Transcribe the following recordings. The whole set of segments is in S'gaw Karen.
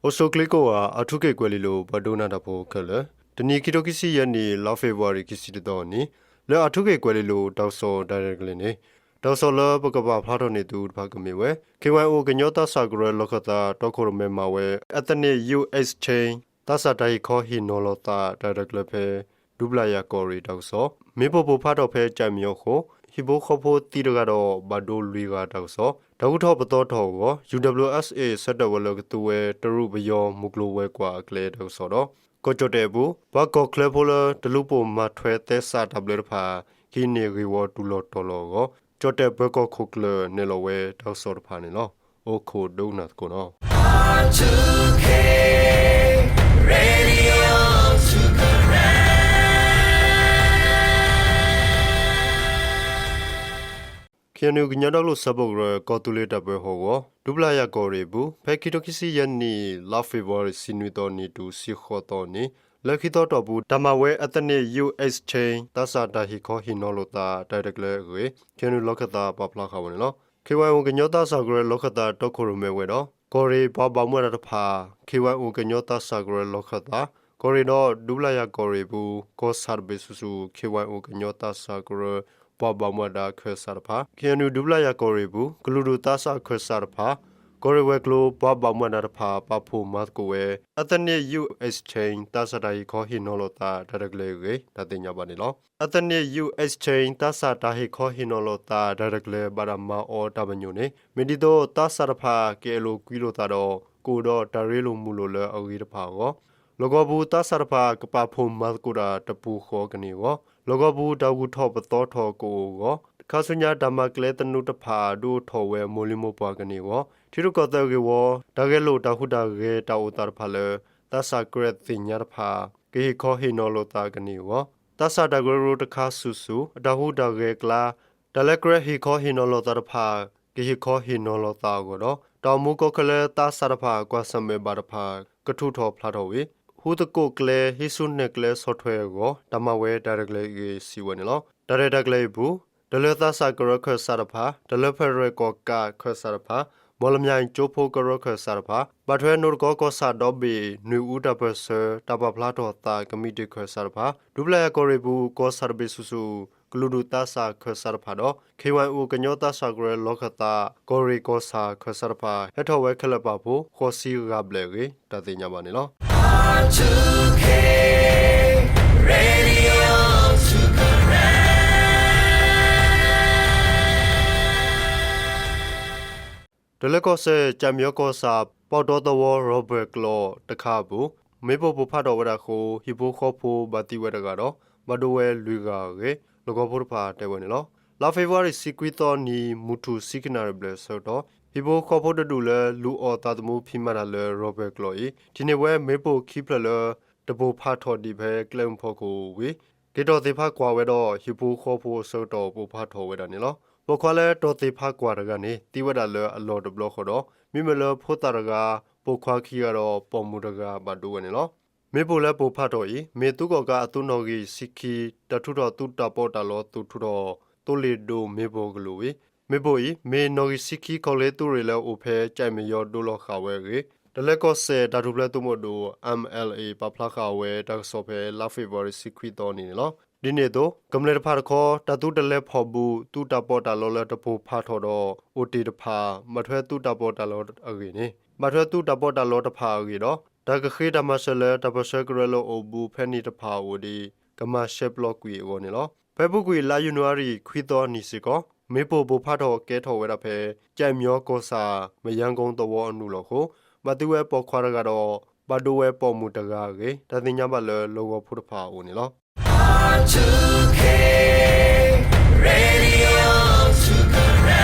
အိၣ်ဆူၣ်ချ့ကိးဂၤ အၣ်ထူခ့ၣ်ကွဲၤလ့လိၤ ပှၤဒိကနၣ်တၢ်ဖိခဲလၢာ်, တနံၤခံထိခံဆံယဲၢ်နံၣ် လါဖ့ၤဘြူၤအါရံၤ ခံဆံတသီအနံၤ လၢအၣ်ထူခ့ၣ်ကွဲၤလ့လိၤ တၢ်ကစီၣ်တၢ်ရဲၣ်တၢ်ကျဲၤန့ၣ်, တၢ်ကစီၣ်လၢပကပာ်ဖျါထီၣ်န့ၢ်သုတဖၣ်ကမ့ၢ်ဝဲ ခ့ဝဲအိၣ်ကညီသးစၢ်ကရၢလီၢ်ခၢၣ်သး တီခိၣ်ရိၣ်မဲမၤဝဲ Ethnic Youth Exchange သးစၢ်တၢ်ဟ့ၣ်ခီဟ့ၣ်နီၤလိာ်သးတၢ်ရဲၣ်တၢ်ကျဲၤဖဲ ဒူပျၢ်ယၤကီၢ်ရ့ၣ်တၢ်ကစီၣ်, မ့ၣ်ပိၢ်ပိၢ်ဖးထီၣ်ဖဲကၠဲးမံယီၤဃိ ဟံၣ်ဖိဃီဖိသံတဂၤဒီးဘၣ်ဒိလွံၢ်ဂၤတၢ်ကစီၣ်, တၢ်ဂုၤထီၣ်ပသီထီၣ်အဂီၢ် ယူၣ်ဒဘ်ဘျူးအၣ်အ့ၣ် ဆၢထၢၣ်ဝဲလၢကသူဝဲတရူးပယီၤမုၢ်ကျိၤဝဲၤကွာ်အကျဲတၢ်ကစီၣ်ဒီး ကီၢ်ကၠီၣ်တဲၣ်အပူၤ ပှၤကီၢ်ချၢဖိလၢတလူၤပိာ်မၤထွဲသဲစးတၢ်ဘျၢတဖၣ် ကဟံးန့ၢ်ဂ့ၢ်ဝီတူၢ်လီၤတီၤလီၤအဂီၢ် ကၠီၣ်တဲၣ်ပၢၤကီၢ်ခိၣ်ကျၢၢ်နဲၣ်လီၤဝဲတၢ်ကစီၣ်တဖၣ်န့ၣ်လီၤ. အိၣ်ခိးဒိကနၣ်သကိးနီၤ. KNU ကညီဒီကလုာ်စၢဖှိၣ်ကရၢ ကီၢ်သူလ့ၤတၢ်ပၢဟီၣ်ကဝီၤ ဒူပျၢ်ယၤကီၢ်ရ့ၣ်အပူၤ ဖဲခံထိခံဆံယဲၢ်နံၣ် လါဖ့ၤဘြူၤအါရံၤ ဆံနွံသီနံၤတုၤ ဆံဃိးသီနံၤ လၢခံသီတီၢ်ပူၤ တၢ်မၤဝဲ Ethnic Youth Exchange သးစၢ်တၢ်ဟ့ၣ်ခီဟ့ၣ်နီၤလိာ်သးတၢ်ရဲၣ်တၢ်ကျဲၤအဂ့ၢ် KNU လီၢ်ခၢၣ်သးပာ်ဖျါဃာ်ဝဲန့ၣ်လီၤ. ခ့ဝဲအိၣ်ကညီသးစၢ်ကရၢလီၢ်ခၢၣ်သးတီခိၣ်ရိၣ်မဲဝဲဒီး ကီၢ်ရ့ၣ်ပှၤဘၣ်မူဘၣ်ဒါတဖၣ် ခ့ဝဲအိၣ်ကညီသးစၢ်ကရၢလီၢ်ခၢၣ်သး ကီၢ်ရ့ၣ်ဒီးဒူပျၢ်ယၤကီၢ်ရ့ၣ်အပူၤ ကီၢ်ဆၣ်တဘ့ၣ်ဆူၣ်ဆူၣ် ခ့ဝဲအိၣ်ကညီသးစၢ်ကရၢ ပှၤဘၣ်မူဘၣ်ဒါခၢၣ်စးတဖၣ် KNU ဒူပျၢ်ယၤကီၢ်ရ့ၣ်အပူၤ ကလုာ်ဒူၣ်သးစၢ်ခၢၣ်စးတဖၣ် ကီၢ်ရ့ၣ်ဝဲၤကျိၤပှၤဘၣ်မူဘၣ်ဒါတဖၣ် ပာ်ဖှိၣ်မၤသကိးဝဲ Ethnic Youth Exchange သးစၢ်တၢ်ဟ့ၣ်ခီဟ့ၣ်နီၤလိာ်သးတၢ်ရဲၣ်တၢ်ကျဲၤအဂ့ၢ် တၢ်သ့ၣ်ညါဘၣ်န့ၣ်လီၤ. Ethnic Youth Exchange သးစၢ်တၢ်ဟ့ၣ်ခီဟ့ၣ်နီၤလိာ်သးတၢ်ရဲၣ်တၢ်ကျဲၤဘၣ်တၢ်မၤအီၤတၢ်ပညိၣ်န့ၣ် မ့ၢ်ဒ်သိးသးစၢ်တဖၣ် ကအဲၣ်လိာ်ကွံလိာ်သးဒီး ကအိၣ်ဒီးတၢ်ရ့လိာ်မုာ်လိာ်လၢအဂ့ၤတဖၣ်အဂီၢ် လီၢ်ကဝီၤပူၤသးစၢ်တဖၣ် ကပာ်ဖှိၣ်မၤသကိးတၢ်တပူၤဃီကန့ၢ်အဂီၢ် လီၢ်ကဝီၤပူၤတၢ်ဂုၤထီၣ်ပသီထီၣ်ကအိၣ်အဂီၢ် ခါဆူညါတၢ်မၤကျဲသနူတဖၣ်ဒုးအိၣ်ထီၣ်ဝဲမိၢ်လံမိၢ်ပှၢ်ကန့ၢ်အဂီၢ် ထံရူၢ်ကီၢ်သဲးအဂ့ၢ်ဝီ တၢ်ဂဲၤလိာ်တၢ်ဟူးတၢ်ဂဲၤတၢ်အိၣ်သးတဖၣ်လၢ သးစၢ်ကြၢးသ့ၣ်ညါတဖၣ် ကဟ့ၣ်ခီဟ့ၣ်နီၤလိာ်သးကန့ၢ်အဂီၢ် သးစၢ်တၢ်ကရၢကရိတခါဆူၣ်ဆူၣ် အတၢ်ဟူးတၢ်ဂဲၤအကျါ တၢ်လဲၤကြၢးဟ့ၣ်ခီဟ့ၣ်နီၤလိာ်သးတဖၣ် ကဟ့ၣ်ခီဟ့ၣ်နီၤလိာ်သးအဂီၢ်ဒီး တၢ်အိၣ်မူကီၢ်ခဲလၢသးစၢ်တဖၣ် ကွၢ်ဆၢၣ်မဲာ်ဘၣ်တဖၣ် ကထုးထီၣ်ဖျါထီၣ်ဝံၤ ဟူးသကိးကျဲ ဟံးဆူၣ်နဲၣ်ကျဲဆီၣ်ထွဲအဂီၢ် တၢ်မၤဝဲတၢ်ရဲၣ်တၢ်ကျဲၤအဂ့ၢ် စံးဝဲန့ၣ်လီၤ. တၢ်ရဲၣ်တၢ်ကျဲၤအံၤအပူၤ တလၢသးစၢ်ကရၢခၢၣ်စးတဖၣ်, တလၢဖဲရဲၣ်ကီၢ်ကးခၢၣ်စးတဖၣ်, မီၢ်လမၠဲၣ်ကၠိဖိကရၢခၢၣ်စးတဖၣ်, ဘၣ်ထွဲနိၣ်တကီကီၢ်ဆၣ်ဒီဘ့ၣ် နွံအူတၢ်ပၢၢ်ဆၢ တၢ်ပာ်ဖျါထီၣ်သးကမံးတံာ်ခၢၣ်စးတဖၣ်, ဒူပျၢ်ယၤကီၢ်ရ့ၣ်အပူၤ ကီၢ်ဆၣ်တဘ့ၣ်ဆူၣ်ဆူၣ် ကလုာ်ဒူၣ်သးစၢ်ခၢၣ်စးတဖၣ်ဒီး ခ့ဝဲအိၣ် ကညီသးစၢ်ကရၢလီၢ်ခၢၣ်သး ကီၢ်ရ့ၣ်ကီၢ်ဆၣ်ခၢၣ်စးတဖၣ် ဟဲထီၣ်ဝဲခဲလၢာ်ပာ်ဖှိၣ် ဃိးဆံဂၤဘျဲၣ်အဂ့ၢ် တၢ်သ့ၣ်ညါဘၣ်န့ၣ်လီၤ. တလၢကီၢ်စဲၣ် ကၠဲးမံယီၤကီၢ်ဆၣ် ပီၣ်တီသဝီရီဘၢၣ်ကျီၢ်တခါအပူၤ မ့ၣ်ပိၢ်ပိၢ်ဖးထီၣ်ဝဲဒၣ်အဃိ ဟံၣ်ဖိဃီဖိဘၣ်သံဝဲတဂၤဒီး ဘၣ်ဒိဝဲလွံၢ်ဂၤအဂ့ၢ် လီၢ်ကဝီၤဖိတဖၣ်တဲဝဲန့ၣ်လီၤ. လါဖ့ၤဘြူၤအါရံၤ ဆံခွံသီအနံၤ မုၢ်ထူၣ်ဆံခံနၣ်ရံၣ်ဘျဲၣ်အဆၢကတီၢ် ဟံၣ်ဖိဃီဖိတဒူၣ်လၢ လူၤအီၣ်သးသမူဖံးမၤတၢ်လၢရီဘၢၣ်ကျီၢ်အံၤ ထံၣ်န့ၢ်ဝဲမ့ၣ်ပိၢ်ခံဖျၢၣ်လၢ တပိၢ်ဖးထီၣ်ဒံးဖဲကျဲမုၢ်ဖီခိၣ်ဝံၤ က့ၤတီၢ်သ့ၣ်ဖးကွၢ်ဝဲဒီး ဟံၣ်ဖိဃီဖိအဆၢကတီၢ်ပိၢ်ဖးထီၣ်ဝဲဒၣ်န့ၣ်လီၤ. ပိာ်ခွါလၢတီၢ်သ့ၣ်ဖးကွၢ်တဂၤန့ၣ် သံဝဲဒၣ်လၢအလီၢ်တဘျီဃီဒီး မ့မ့ၢ်လၢဖိသၣ်တဂၤ ပိာ်ခွါခံဂၤဒီးပိာ်မုၣ်တဂၤဘၣ်ဒိဝဲန့ၣ်လီၤ. မ့ၣ်ပိၢ်လၢပိၢ်ဖးထီၣ်အံၤ မ့ၢ်သုးကီၣ်ကးအသုးနီၣ်ဂံၢ်ဆံခံ တၢ်ထုးထီၣ်သုးတၢ်ပီးတၢ်လီသုးထုးထီၣ် သိလ့ၣ်ဒိၣ်မ့ၣ်ပိၢ်အကလုာ်ဝံၤ မ့ၣ်ပိၢ်အံၤ မ့ၢ်နီၣ်ဂံၢ်ဆံခံခီၣ်ချ့သုးရ့ၣ်လၢအိၣ်ဖဲကၠဲးမံယီၤဒိလီၤဃာ်ဝဲအဂ့ၢ် တလၢကီၢ်စဲၣ်တၢ်ထူၣ်ဖျဲးသုးမုၢ်ဒိၣ် MLA ပာ်ဖျါဃာ်ဝဲတၢ်ကစီၣ်ဖဲ လါဖ့ၤဘြူၤအါရံၤ ဆံခွံသီနံၤန့ၣ်လီၤ. ဒ်န့ၣ်အသိး ကမျၢၢ်တဖၣ်တခီ တၢ်သုတလဲၤဖီၣ်ဘူး သုးတၢ်ပီးတၢ်လီလၢတပိၢ်ဖးထီၣ်ဒီးအိၣ်တ့ၢ်တဖၣ် ဘၣ်ထွဲသုးတၢ်ပီးတၢ်လီအဂ့ၢ်န့ၣ် ဘၣ်ထွဲသုးတၢ်ပီးတၢ်လီတဖၣ်အဂ့ၢ်ဒီး တၢ်ကဃ့တၢ်မၤစၢၤလၢတၢ်ပၢၢ်ဆၢကရၢလၢအိၣ်ဘူးဖဲန့ၣ်တဖၣ်အအိၣ်ဒီး ကမၤရှဲပျီကွံာ်အဂီၢ်န့ၣ်လီၤ. ဖဲအပူၤကွံာ် လါယနူၤအါရံၤ ခွံသီနံၤစ့ၢ်ကီး မ့ၣ်ပိၢ်ပိၢ်ဖးထီၣ်ကဲထီၣ်ဝဲဒၣ်ဖဲ ကၠဲးမံယီၤကီၢ်ဆၣ် မယါကိသဝီအနုာ်လီၤအဃိ ဘၣ်သံဝဲပိာ်ခွါတဂၤဒီး ဘၣ်ဒိဝဲပိာ်မုၣ်တဂၤအဂ့ၢ် တၢ်သ့ၣ်ညါဘၣ်လၢလီၢ်ကဝီၤဖိတဖၣ်အအိၣ်န့ၣ်လီၤ.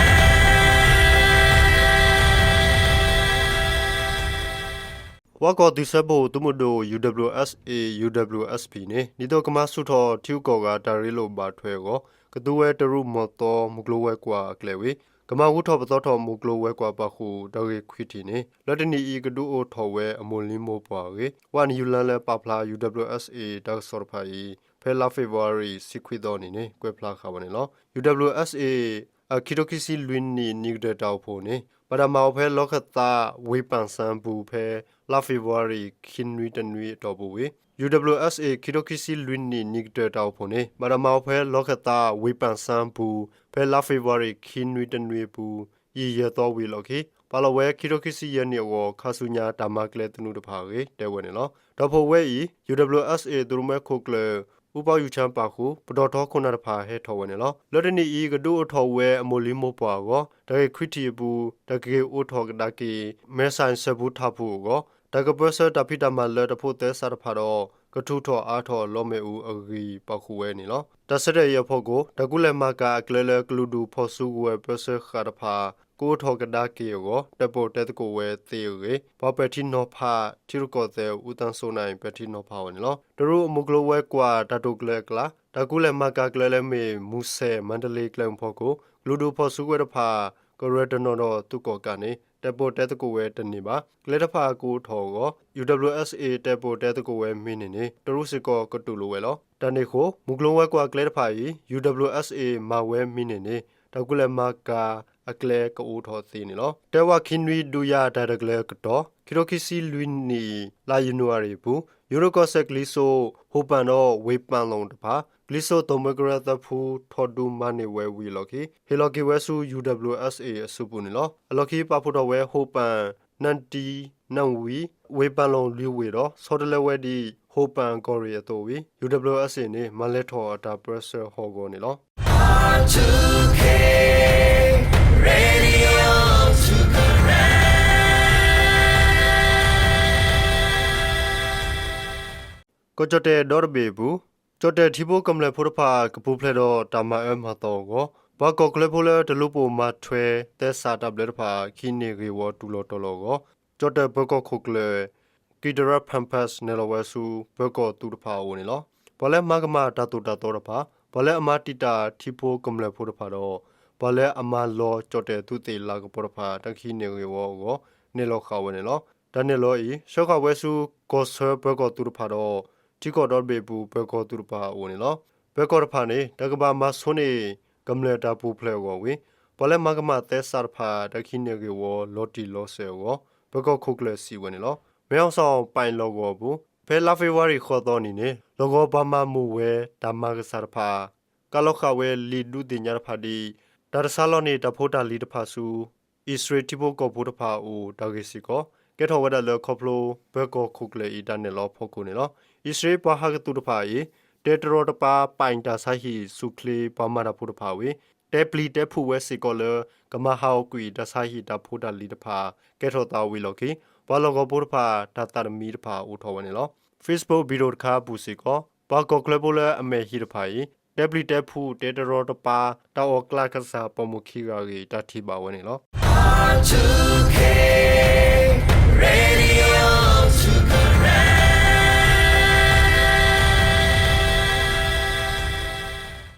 ဝဲကီၢ်သုးစၢဖှိၣ်သုးမုၢ်ဒိၣ် UWSA UWSP န့ၣ် ဒ်သိးကမၤဆူၣ်ထီၣ်ထံဂုၤကီၢ်ဂၤတၢ်ရ့လိာ်ဘၣ်ထွဲအဂီၢ် ကသူဝဲတရူးမီၢ်သီမုၢ်ကျိၤဝဲၤကွာ်အကျဲဝံၤ ကမၤဂုၤထီၣ်ပသီထီၣ်မုၢ်ကျိၤဝဲၤကွာ်ပာ်ဃုာ်တၢ်ဂ့ၢ်ခွံထံၣ်န့ၣ် လၢတနံၤအံၤကဒုးအိၣ်ထီၣ်ဝဲအမိၢ်လံမိၢ်ပှၢ်အဂ့ၢ် ဝးနယူၤလါလၢပာ်ဖျါ UWSA တၢ်ကစီၣ်တဖၣ်အံၤ ဖဲလါဖ့ၤဘြူၤအါရံၤ ဆံခွံသီနံၤန့ၣ် ကွဲးဖျါဃာ်ဝဲန့ၣ်လီၤ. UWSA အခံကထိခံဆံလွံၢ်နံၣ် နံၣ်ကတၢၢ်တၢ်အိၣ်ဖှိၣ်န့ၣ် ဘၣ်တၢ်မၤအီၤဖဲလီၢ်ခၢၣ်သး ဝ့ၢ်ပၣ်စၣ်ပူၤဖဲ လါဖ့ၤဘြူၤအါရံၤ ခံနွံတနွံအတီၢ်ပူၤဝံၤ ယူၣ်ဒဘျုၣ်အၣ်အ့ၣ် ခံထိခံဆံလွံၢ်နံၣ် နံၣ်ကတၢၢ်တၢ်အိၣ်ဖှိၣ်န့ၣ် ဘၣ်တၢ်မၤအီၤဖဲလီၢ်ခၢၣ်သး ဝ့ၢ်ပၣ်စၣ်ပူၤ ဖဲလါဖ့ၤဘြူၤအါရံၤ ခံနွံတနွံအပူၤ ယံာ်ယဲၢ်သီဝံၤအလီၢ်ခံ ပာ်လီၤဝဲ ခံထိခံဆံယဲၢ်နံၣ်အဂီၢ် ခါဆူညါတၢ်မၤကျဲသနူတဖၣ်အဂ့ၢ် တဲဝဲန့ၣ်လီၤ. ဒီးဖဲအဝဲအံၤ ယူၣ်ဒဘျုၣ်အၣ်အ့ၣ် သုးရိၣ်မဲခိၣ်ကျၢၢ် အူပီယူၣ်ဆၣ်ပာ်ဃုာ် ပတီၢ်ထီခိၣ်နၢ်တဖၣ်ဟဲထီၣ်ဝဲန့ၣ်လီၤ. လၢတနံၣ်အံၤ ကဒုးအိၣ်ထီၣ်ဝဲအမိၢ်လံၤမိၢ်ပှၢ်အဂီၢ် တၢ်ဂ့ၢ်ခွံထံၣ်အပူၤ တၢ်က့ၤအိးထီၣ်ကဒါက့ၤ မဲၢ်စၣ်စၢၢ်ပူၤထၣ်ပူၤအဂီၢ် တၢ်ကပၢဆှၢတၢ်ဖံးတၢ်မၤလၢတၢ်အိၣ်ဖှိၣ်သဲစးတဖၣ်ဒီး ကထုးထီၣ်အါထီၣ်လီမ့ၣ်အူအဂ့ၢ် ပာ်ဃုာ်ဝဲန့ၣ်လီၤ. တၢ်ဆၢတဲာ်အံၤအဖီခိၣ် တၢ်ကူၣ်လဲၤမၤကၤအကျဲလၢကလုာ်ဒူၣ်ဖီၣ်စုကဝဲၤပၢဆှၢဃာ်တဖၣ် ကအိးထီၣ်ကဒါက့ၤအဂီၢ် တဲာ်ပိာ်တဲသကိးဝဲသ့အဂ့ၢ် ပှၤပဲာ်ထံနီၤဖး ထံရူၢ်ကီၢ်သဲး အူသၣ်စိနၣ်အံၤ ပဲာ်ထံနီၤဖးဝဲန့ၣ်လီၤ. တရူးအမုၢ်ကျိၤဝဲၤကွာ်တၢ်တိာ်ကျဲၤအကျါ တၢ်ကူၣ်လဲၤမၤကၤကျဲလၢမ့ၢ် မူစဲၣ် မါတလ့ကျဲမုၢ်ဖီခိၣ် ကလုာ်ဒူၣ်ဖီၣ်စုကဝဲၤတဖၣ် ကရၢတနီၤဒီးသုးကီၣ်ကးန့ၣ် တဲာ်ပိာ်တဲသကိးဝဲတန့ၢ်ဘၣ်. ကျဲတဖၣ်ကအိးထီၣ်အဂီၢ် ယူၣ်ဒဘျုၣ်အၣ်အ့ၣ် တဲာ်ပိာ်တဲသကိးဝဲမ့ၢ်န့ၢ်န့ၣ် တရူးစ့ၢ်ကီးကတူၢ်လိာ်ဝဲလီၤ. တၢ်န့ၣ်အဃိ မုၢ်ကျိၤဝဲၤကွာ်ကျဲတဖၣ်အံၤ ယူၣ်ဒဘျုၣ်အၣ်အ့ၣ် မၤဝဲမ့ၢ်န့ၢ်န့ၣ် တၢ်ကူၣ်လဲၤမၤကၤအကျဲကအိးထီၣ်သ့န့ၣ်လီၤ. တဲဝဲခံနွံဒုးယၤတၢ်တကလၢၤကတီၢ် ခံထိခံဆံလွံၢ်နံၣ် လါယနူၤအါရံၤအပူၤ ယူၤရကီၢ်စဲၣ်ကလံၤစိး ဟိၣ်ပၣ်ဒီးဝ့ၢ်ပၣ်လိၣ်တဖၣ် ကလံၤစိးသိၣ်မှဲကရၢသၢဖုထီၣ်ဒုးမၤန့ၢ်ဝဲဝံၤအလီၢ်ခံ ဟ့ၣ်လီၤက့ၤဝဲဆူ ယူၣ်ဒဘျုၣ်အၣ်အ့ၣ် အစုပူၤန့ၣ်လီၤ. အလီၢ်ခံပာ်ဖှိၣ်ထီၣ်ဝဲ ဟိၣ်ပၣ် နၣ်တံ နၣ်ဝံ ဝ့ၢ်ပၣ်လိၣ်လွံၢ်ဝ့ၢ်ဒီး ဆီတလဲဝဲဒ် ဟိၣ်ပၣ်ကီၢ်ရ့ၣ်အသိးဝံၤ ယူၤဒဘျုၣ်အၣ်အ့ၣ်န့ၣ် မၤလဲၤထီၣ်အတၢ်ပၢဆှၢဟီၣ်ကဝီၤန့ၣ်လီၤ. ကီၢ်ကၠီၣ်တဲၣ်ဒီတဘ့ၣ်အပူၤ ကၠီၣ်တဲၣ်ထံဖိကမျၢၢ်ဖိတဖၣ် ကပူၤဖျဲးဒီးတၢ်မၤအၢမၤသီအဂီၢ် ပှၤကီၢ်ချၢဖိလၢတလူၤပိာ်မၤထွဲသဲစးတၢ်ဘျၢတဖၣ် ခံန့ၢ်ဂ့ၢ်ဝီတူၢ်လီၤတီၤလီၤအဂီၢ် ကၠီၣ်တဲၣ်ပၢၤကီၢ်ခိၣ်ကျၢၢ် ကံၢ်တရၢ ဖၣ်ဖၣ် နဲၣ်လီၤဝဲဆူ ပၢၤကီၢ်သုးတဖၣ်အအိၣ်န့ၣ်လီၤ. ပှၤလၢအမၤကမၣ်တၢ်သိၣ်တၢ်သီတဖၣ်, ပှၤလၢအမၤတံာ်တာ်ထံဖိကမျၢၢ်ဖိတဖၣ်ဒီး ပှၤလၢအမၤလီၤကၠီၣ်တဲၣ်သုးသ့ၣ်လၤကပီၤတဖၣ် တၢ်ကဟံးန့ၢ်ဂ့ၢ်ဝီအဂီၢ် နဲၣ်လီၤဃာ်ဝဲန့ၣ်လီၤ. တၢ်နဲၣ်လီၤအံၤ ဆှၢဃာ်ဝဲဆူ ကီၢ်ဆၢပၢၤကီၢ်သုးတဖၣ်ဒီး ထံကီၢ်ဒီတဘ့ၣ်အပူၤပၢၤကီၢ်သုးတဖၣ်အအိၣ်န့ၣ်လီၤ. ပၢၤကီၢ်တဖၣ်န့ၣ် တၢ်ကဘၣ်မၤဆိန့ၢ် ကမျၢၢ်တၢ်ပူၤဖျဲးအဂီၢ်ဝံၤ ပှၤလၢမၤကမၣ်သဲစးတဖၣ် တၢ်ကဟံးန့ၢ်ဂ့ၢ်ဝီလီၤတံၢ်လီၤဆဲးအဂီၢ် ပၢၤကီၢ်ခိၣ်ကျၢၢ်စံးဝဲန့ၣ်လီၤ. မဲၣ်ဟီၣ်စီၣ်ပၣ်လီၢ်ကဝီၤအပူၤ ဖဲလါဖ့ၤဘြူၤအါရံၤဃိးသီနံၤန့ၣ် လီၢ်ကဝီၤပှၤမၤမူၢ်ဝဲတၢ်မၤကစၢ်တဖၣ် ကးလီၤဃာ်ဝဲလံာ်ဒုးသ့ၣ်ညါတဖၣ်ဒ် တၢ်တဆါလီၤန့ၢ်တၢ်ဖိတၢ်လံၤတဖၣ်ဆူ အံၣ်စရ့လးထံဖိကီၢ်ဖိတဖၣ်အအိၣ်တၢ်ဂ့ၢ်စ့ၢ်ကီး ကဲထီၣ်ဝဲဒၣ်လၢခီဖျိ ပၢၤကီၢ်ခိၣ်ကျၢၢ်အံၤတၢ်နဲၣ်လီၤဖီခိၣ်န့ၣ်လီၤ. အံၣ်စရ့လးပှၤဟးဂီၤသုးတဖၣ်အံၤ တဲတရီတပါပာ်တၢ်ဆါဟံၣ်ဆူၣ်ချ့ပှၤမၤတၢ်ဖိတဖၣ်ဝံၤ တဲပျံၤတဲဖုးဝဲစ့ၢ်ကီးလၢ ကမၤဟးဂီၤကွံာ်တၢ်ဆါဟံၣ်တၢ်ဖိတၢ်လံၤတဖၣ် ကဲထီၣ်သးဝံၤအလီၢ်ခံ ပှၤလီၢ်ကဝီၤဖိတဖၣ် တၢ်သးတမံတဖၣ်အိၣ်ထီၣ်ဝဲန့ၣ်လီၤ. Facebook video တခါအပူၤစ့ၢ်ကီး ပှၤကီၢ်ချၢဖိလၢအမဲာ်ဟံးတဖၣ်အံၤ တဲပျံၤတဲဖုး တဲတရီတပါ တၢ်အီၣ်ကျးကစၢ်ပိာ်မုၣ်ခံဂၤအဂ့ၢ် တၢ်ထံၣ်ဘၣ်ဝဲန့ၣ်လီၤ.